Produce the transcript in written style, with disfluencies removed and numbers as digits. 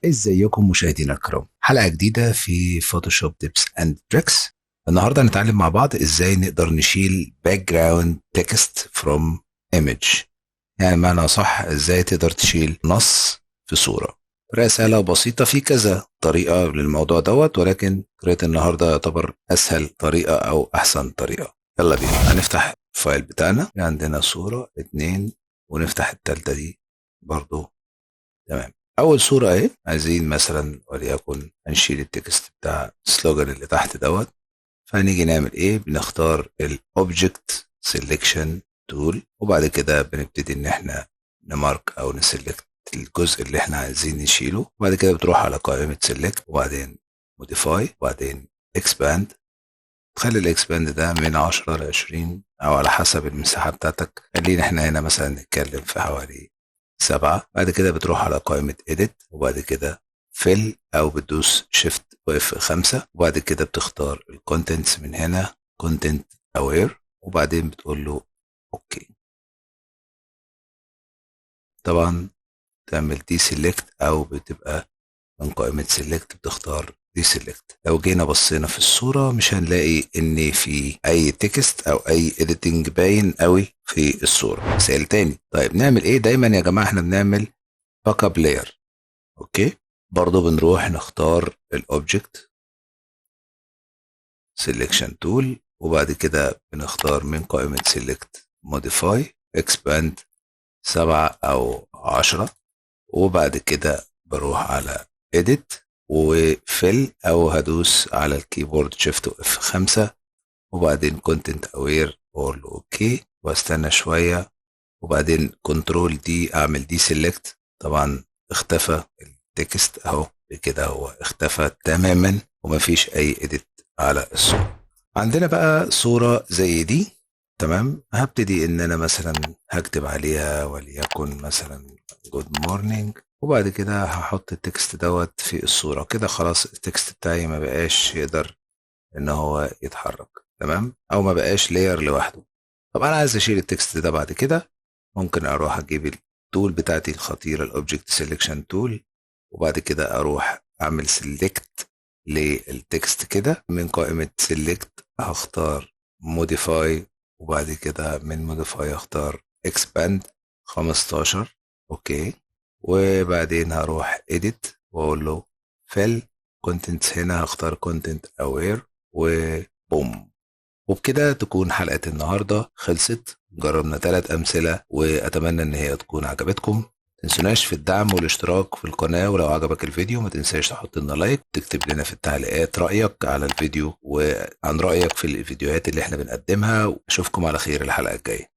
ازيكم مشاهدينا الكرام، حلقة جديدة في Photoshop tips and tricks. النهارده هنتعلم مع بعض ازاي نقدر نشيل background text from image، يعني معنى صح ازاي تقدر تشيل نص في صوره. طريقه سهلة وبسيطه، في كذا طريقه للموضوع دوت، ولكن طريقه النهارده يعتبر اسهل طريقه او احسن طريقه. يلا بينا هنفتح ال file بتاعنا، عندنا صوره اتنين ونفتح التالتة دي برضو. تمام، اول صوره اهي، عايزين مثلا وليكن هنشيل ال text بتاع ال slogan اللي تحت دوت. فهنيجي نعمل ايه؟ بنختار ال object selection tool، وبعد كده بنبتدي ان احنا ن mark او ن select الجزء اللي احنا عايزين نشيله، وبعد كده بتروح على قائمة select وبعدين modify وبعدين expand. تخلي ال expand ده من 10 ل 20 او على حسب المساحة بتاعتك. خلينا احنا هنا مثلا نتكلم في حوالي 7. بعد كده بتروح على قائمة edit وبعد كده fill او بتدوس shift و F 5، وبعد كده بتختار ال contents من هنا content aware، وبعدين بتقول له okay. طبعا تعمل deselect او بتبقى من قائمة select بتختار deselect. لو جينا بصينا في الصورة مش هنلاقي ان في اي text او اي editing باين قوي في الصورة. مثال تاني، طيب نعمل ايه؟ دايما يا جماعة احنا بنعمل backup layer. okay، برضو بنروح نختار ال object selection tool، وبعد كده بنختار من قائمة select modify expand 7 او 10، وبعد كده بروح على edit و fill او هدوس على ال keyboard shift F 5، وبعدين content aware واقول له okay، واستنى شوية، وبعدين control D اعمل deselect. طبعا اختفى ال text اهو، بكده هو اختفى تماما ومفيش اي edit على الصورة. عندنا بقى صورة زي دي، تمام. هبتدي ان انا مثلا هكتب عليها وليكن مثلا good morning، وبعد كده هحط ال text دوت في الصورة. كده خلاص ال text بتاعي ما بقاش يقدر ان هو يتحرك، تمام، او ما بقاش layer لوحده. طب انا عايز اشيل ال text ده بعد كده، ممكن اروح اجيب ال tool بتاعتي الخطيرة ال object selection tool، وبعد كده اروح اعمل select لل text كده. من قائمة select هختار modify، وبعد كده من modify هختار expand 15، okay. وبعدين هروح edit واقول له fill contents، هنا هختار content aware وبوم. وبكده تكون حلقة النهاردة خلصت. جربنا 3 أمثلة وأتمنى إن هي تكون عجبتكم. تنسوناش في الدعم والاشتراك في القناة، ولو عجبك الفيديو ما تنساش تحط لنا like، تكتب لنا في التعليقات رأيك على الفيديو وعن رأيك في الفيديوهات اللي احنا بنقدمها. واشوفكم على خير الحلقة الجاية.